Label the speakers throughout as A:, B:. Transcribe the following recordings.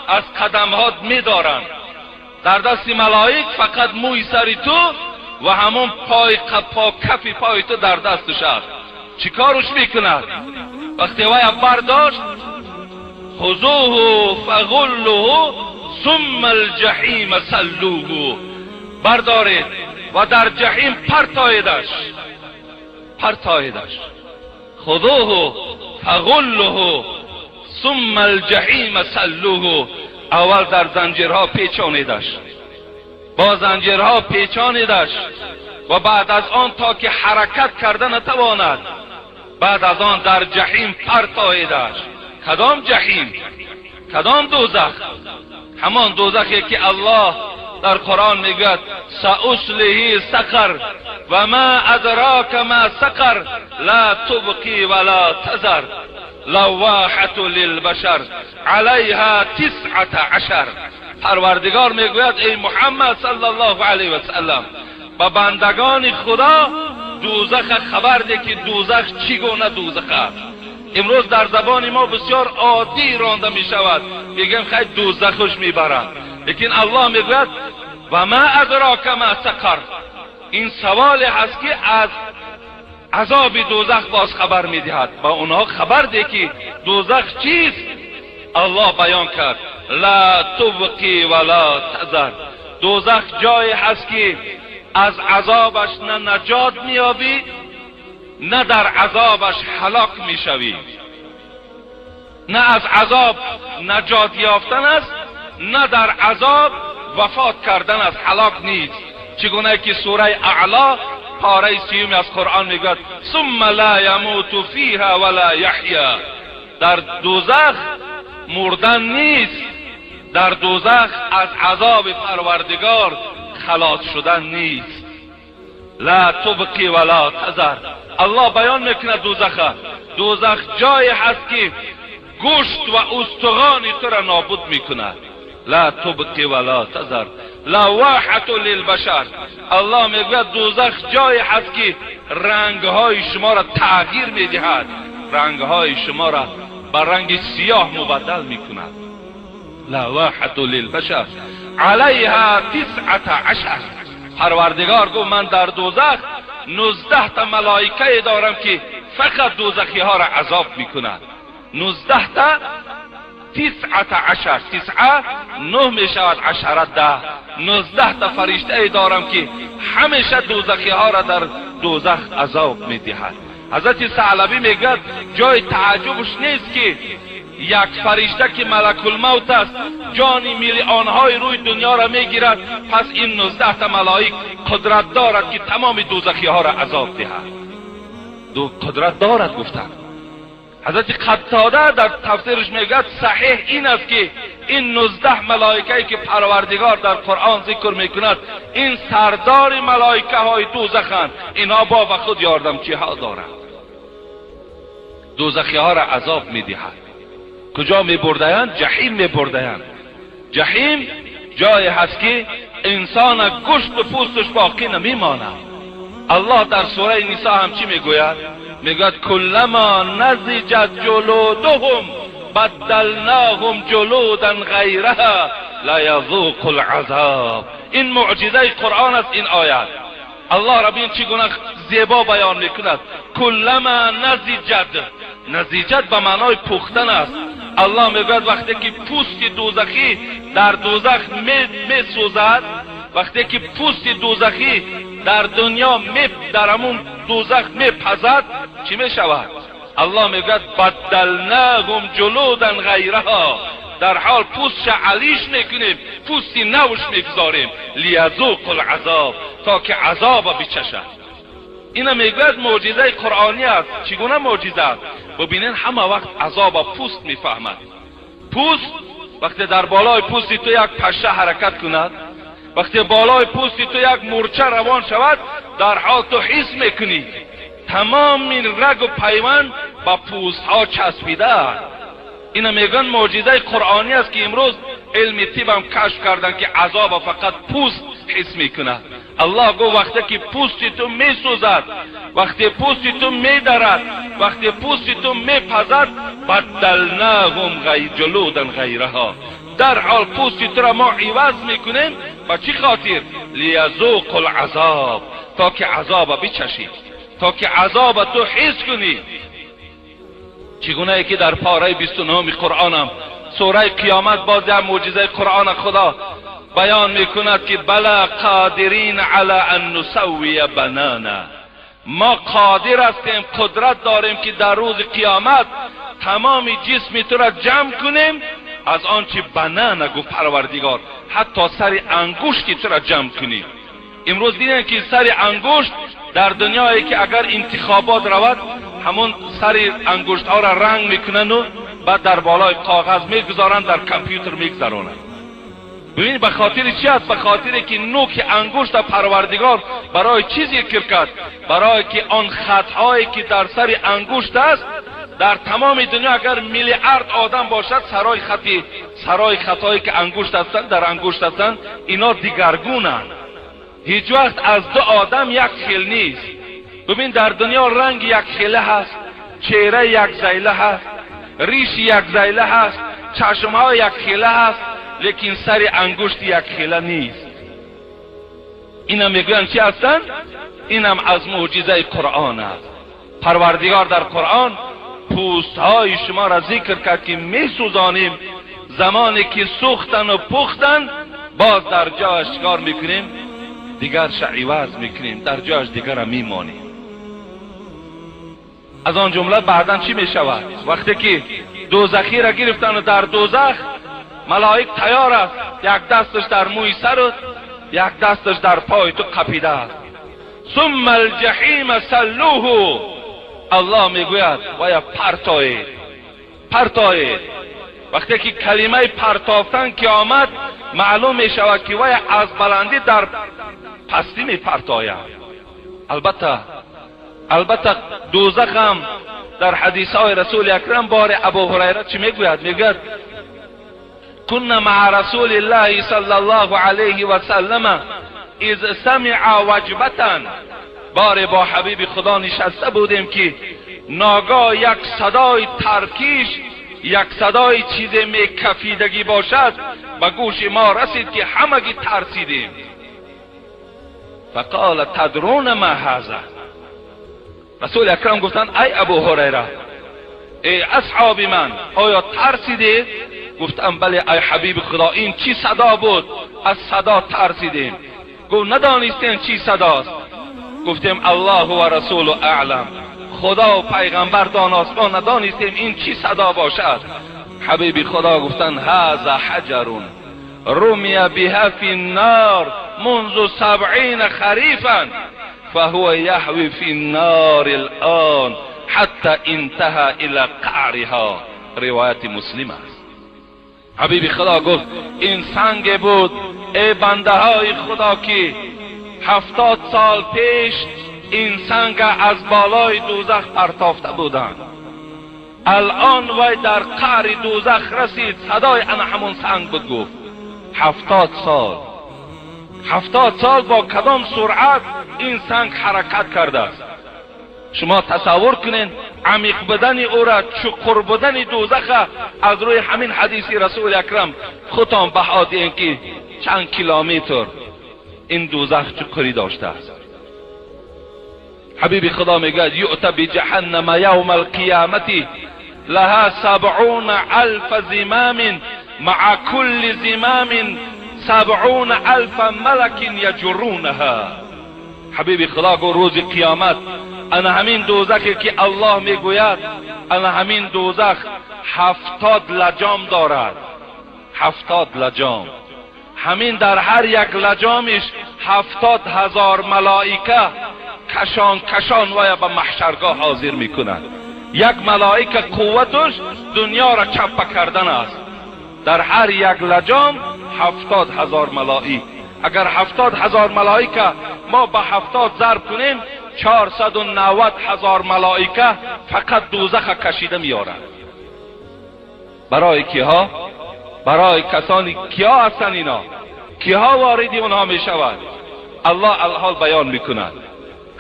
A: аз қадамҳот медоранд. Дар дасти малоик фақат мӯи сари ту ва ҳамон пой по кафи пои ту дар дасташ аст. Чӣ корш мекунад? Вақте вая бардошт, خذوه فغلوه ثم الجحیم صلوه، بردارید و در جحیم پرتایدش، پرتایدش. خذوه فغلوه ثم الجحیم صلوه. اول در زنجیرها پیچانیدش، با زنجیرها پیچانیدش و بعد از آن تا که حرکت کرده نتواند، بعد از آن در جحیم پرتایدش. کدام جحیم؟ کدام دوزخ؟ همان دوزخی که الله در قرآن میگوید سأصلیه سقر و ما ادراک ما سقر لا تبقی ولا تذر لواحة للبشر علیها 19. پروردگار میگوید ای محمد صلی الله علیه و سلم، به بندگان خدا دوزخ خبر ده که دوزخ چگونه دوزخ است. امروز در زبان ما بسیار عادی رانده می شود، میگیم خیلی دوزخش میبرند، لیکن الله میگوید و ما ادراک ما سقر. این سوال هست که از عذاب دوزخ باز خبر میدهد. با اونها خبر ده که دوزخ چیست. الله بیان کرد لا تبقی ولا تذر. دوزخ جایی هست که از عذابش نه نجات میابی، نه در عذابش هلاک میشوی. نه از عذاب نجات یافتن است، نه در عذاب وفات کردن است، هلاک نیست. چگونه که سوره اعلا پاره 30 از قرآن میگوید ثم لا یموت فیها ولا یحیا. در دوزخ مردن نیست، در دوزخ از عذاب پروردگار خلاص شدن نیست. لا تبقی ولا تذر. الله بیان میکند دوزخ، دوزخ جایی هست که گوشت و استخوان تو را نابود میکند. لا تبقی ولا تذر لواحة للبشر. الله میگوید دوزخ جایی هست که رنگهای شما را تغییر میدهد، رنگهای شما را به رنگ سیاه مبدل میکند. لواحة للبشر علیها 19. پروردگار گفت من در دوزخ 19 تا ملائکه دارم که فقط دوزخی ها را عذاب میکند. 19 تا، 19، تسعه 9 میشود، عشره 10. 19 تا فرشته دارم که همیشه دوزخی ها را در دوزخ عذاب میدهد. حضرت ثعلبی میگوید جای تعجبش نیست که یک فرشته که ملک الموت است جان میلیونهای روی دنیا را میگیرد، پس این 19 تا ملائک قدرت دارد که تمام دوزخی ها را عذاب دهد. دو قدرت دارد گفتند. حضرت قتاده در تفسیرش میگوید صحیح این است که این 19 ملائکه که پروردگار در قرآن ذکر میکند، این سردار ملائکه های دوزخند. اینها با خود یاردمچی ها دارند، دوزخی ها را عذاب میدهد. کجا میبرده‌اند؟ جحیم میبرده‌اند. جحیم جایی هست که انسان گوشت و پوستش باقی نمیماند. الله در سوره نساء هم چی میگوید؟ میگوید کلما نضجت جلودهم بدلناهم جلودا غیرها لیذوقوا العذاب. این معجزه قرآن است. این آیت الله را ببین چگونه زیبا بیان میکند. کلما نضجت، نضجت به معنای پختن است. الله میگوید وقتی که پوست دوزخی در دوزخ می سوزد، وقتی که پوست دوزخی در دنیا می در همون دوزخ میپزد، چی میشود؟ الله میگوید بدلناهم جلودا غیرها. در حال پوستش علیش میکنیم، پوستی نوش میگذاریم، لیذوقوا العذاب، تا که عذاب بچشد. اینا میگوید معجزه قرآنی است. چگونه معجزه است؟ ببینین، همه وقت عذاب پوست میفهمد. پوست وقتی در بالای پوست تو یک پشه حرکت کند، وقتی بالای پوست تو یک مورچه روان شود، در حال تو حس میکنی. تمام این رگ و پیوند با پوست ها چسبیده است. اینا میگن معجزه قرآنی است که امروز علم طب هم کشف کردن که عذاب فقط پوست حس میکنه. Аллоҳ гуфт вақте ки пӯсти ту месӯзад, вақте пӯсти ту медарад, вақте пӯсти ту мепазад, баддалнаҳум ҷулудан ғайраҳо, дар ҳол пӯсти туро мо иваз мекунем. Ба чӣ хотир? Лиязуқу лазоб, то ки азоба бичашӣ, то ки азоба ту ҳис кунӣ. Чӣ гунае ки дар пораи 29-уми Қуръонам сураи Қиёмат боз як мӯъҷизаи Қуръона Худо баён мекунад ки бала қодирин ала ан нусаввия банана, мо қодир ҳастем, қудрат дорем ки дар рӯзи қиёмат тамоми ҷисми туро ҷамъ кунем аз он чи банана гуфт Парвардигор, ҳатто сари ангушти туро ҷамъ кунем. Имрӯз дидем ки сари ангушт дар дунёе ки агар интихобот равад, ҳамон сари ангуштҳоро ранг мекунанду баъд дар болои коғаз мегузоранд, дар компютер мегузаронанд. Бибин, ба хотири чи аст? Ба хотире ки нӯки ангушта Парвардигор барои чӣ зикр кард? Барое ки он хатҳое ки дар сари ангушт аст, дар тамоми дунё агар миллиард одам бошад, сарои хати сарои хатҳое ки ангушт ҳастанд, дар ангушт ҳастанд, ино дигаргунанд. Ҳеҷ вақт аз ду одам як хел нест. Бибин, дар дунё ранг якхела ҳаст, чеҳра якзайла ҳаст, риши якзайла ҳаст, чашмҳо якхела ҳаст, лекин сари ангушт якхела нест. Инам мегӯянд чӣ ҳастанд? Инам аз мӯъҷизаи Қуръон аст. Парвардигор дар Қуръон пӯстҳои шуморо зикр кард ки месӯзонем, замоне ки сӯхтану пухтан, боз дар ҷояш чикор мекунем? Дигарша иваз мекунем, дар ҷояш дигара мемонем. Аз он ҷумла баъдан чӣ мешавад? Вақте ки дӯзахиро гирифтану дар дӯзах малоик тайёр аст, як дасташ дар мӯи сару як дасташ дар пои ту қапидааст. Сумма алҷаҳима саллуҳу, Аллоҳ мегӯяд вая партоед, партоед. Вақте ки калимаи партофтан ки омад, маълум мешавад ки вая аз баландӣ дар пастӣ мепартояд. Албатта, дӯзахам дар ҳадисҳои Расули Акрам бори Абу Ҳурайра чӣ мегӯяд? Мегӯяд: кунна маа расулиллаҳи саллаллоҳу алайҳи васаллама из самиа ваҷбатан, боре бо ҳабиби Худо нишаста будем ки ногоҳ як садои таркиш, як садои чизе мекафидагӣ бошад, ба гӯши мо расид ки ҳамагӣ тарсидем. Фақола тадруна ма ҳаза, Расули Акрам гуфтанд: ай Абу Ҳурайра, эй асҳоби ман, оё тарсидед? Гуфтам: бале, ай ҳабиби Худо, ин чӣ садо буд? Аз садо тарсидем. Гуфт: надонистем чӣ садост? Гуфтем: Аллоҳу ва расулу аълам, Худо пайғамбар доност, мо надонистем ин чӣ садо бошад. Ҳабиби Худо гуфтанд: ҳаза ҳаҷарун румия биҳа фи ннор منذ 70 خريفا فهو يهوي في النار الآن حتى انتهى إلى قعرها. روایت مسلم است. حبیب خدا گفت این سنگ بود ای بنده های خدا که 70 سال پیش این سنگ از بالای دوزخ پرتافته بودند، الان وی در قعر دوزخ رسید، صدای انا همون سنگ بود. گفت 70 سال، 70 سال با کدام سرعت این سنگ حرکت کرده است؟ شما تصور کنین عمیق بودن او را، چقر بودن دوزخ از روی همین حدیث رسول اکرم خودتان بها دهین که چند کیلومتر این دوزخ چقری داشته است. حبیب خدا میگوید: یؤت بجهنم یوم القیامت لها 70 الف زمام مع كل زمام 70 الف ملک یجرونها. حبیب خدا گفت روز قیامت انا همین دوزخی که الله میگوید، انا همین دوزخ 70 لجام دارد، 70 لجام. همین در هر یک لجامش 70,000 ملائکه کشان کشان ویا به محشرگاه حاضر میکنند. یک ملائکه قوتش دنیا را چپه کردن است. در هر یک لجام 70,000 ملائک. اگر 70,000 ملائکه ما به 70 ضرب کنیم، 490,000 ملائکه فقط دوزخ کشیده میارند. برای کیها؟ برای کسانی کیا هستن اینا؟ کیها واردی اونها میشود؟ الله الحال بیان میکند.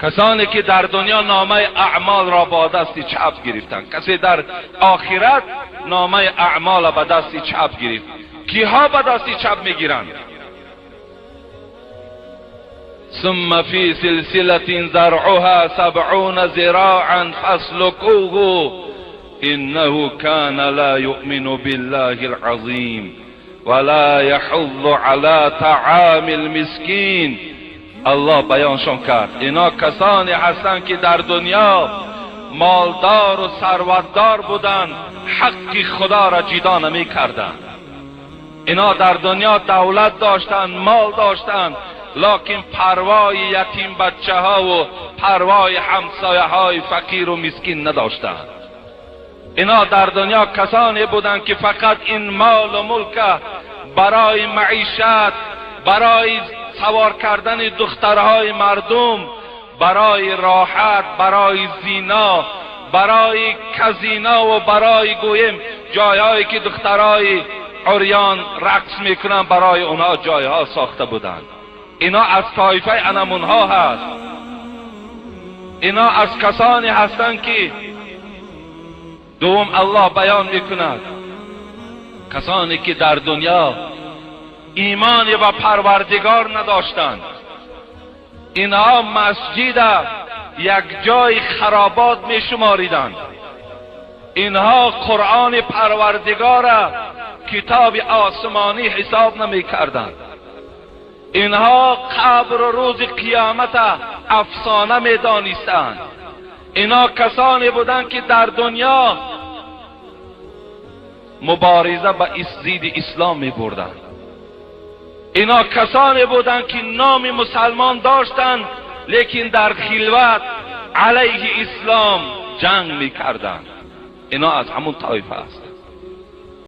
A: کسانی که در دنیا نامه اعمال را با دست چپ گرفتند، کسی در آخرت نامه اعمال به دست چپ گرفت. کیها به دست چپ میگیرند؟ ثم فی سلسلة ذرعها 70 ذراعا فاسلكوه انه كان لا يؤمن بالله العظیم ولا يحض على طعام المسکین. الله بیانشان کرد اینا کسانی هستند که در دنیا مالدار و ثروتدار بودند، حق خدا را جدا نمی کردند. اینا در دنیا دولت داشتند، مال داشتند، لکن پروای یتیم بچه ها و پروای همسایه های فقیر و مسکین نداشتند. اینا در دنیا کسانی بودند که فقط این مال و ملک برای معیشت، برای سوار کردن دخترهای مردم، برای راحت، برای زینا، برای کزینا و برای گویم جایهایی که دخترهای عریان رقص میکنن، برای اونها جایها ساخته بودند. اینا از طایفه انمونها هست. اینا از کسانی هستند که دوم الله بیان میکند کسانی که در دنیا ایمان و پروردگار نداشتند، اینها مسجد یک جای خرابات می شماریدند. اینها قرآن پروردگار کتاب آسمانی حساب نمی کردند. اینها قبر و روز قیامت افسانه می دانستند. اینا کسانی بودند که در دنیا مبارزه به ضد اسلام می بردند. اینا کسانی بودند که نام مسلمان داشتند، لیکن در خلوت علیه اسلام جنگ می کردند. اینا از همون طایفه است.